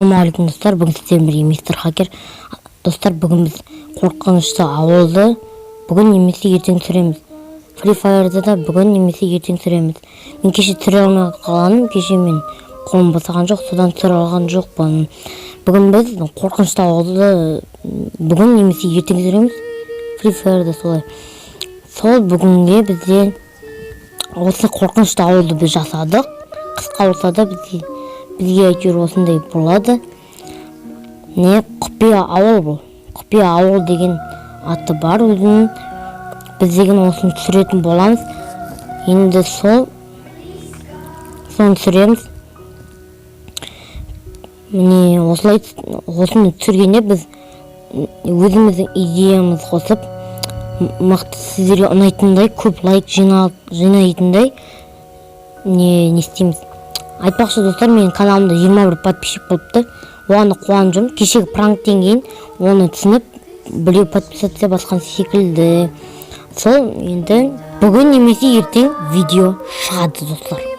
Ассалаумағалейкум, достар! Бүгін сіздермен бірге Мистер Хакер. Достар, бүгін біз қорқынышты ауылды бүгін немесе ертең түсіреміз. Фри Фаерді да бүгін немесе ертең түсіреміз. Мен кеше түсіре алмай қалғаным, кеше мен қолым босаған жоқ, содан түсіре алған жоқпын. Бүгін біз қорқынышты ауылды бүгін немесе ертең түсіреміз. Фри Фаерді солай. Сол бүгінге бізде осы қорқынышты ауылды біз жасадық. Қысқа болса да, бізге әйтеуір осындай болады. Не құпия ауыл бұл? Құпия ауыл деген аты бар өзінің. Біз деген осыны түсіретін боламыз. Енді сол соны түсіреміз. Міне, осылай. Осыны түсіргенде біз өзіміздің идеямызды қосып, мықты, сіздерге ұнайтындай, көп лайк жинайтындай не істейміз. Айтпақшы, достар, менің каналымда 21 подписчик болыпты. Оған да қуанып жүрмін. Кешегі пранктен кейін оны түсініп, біреу подписаться басқан секілді. Сол енді бүгін немесе ертең видео шығады, достар.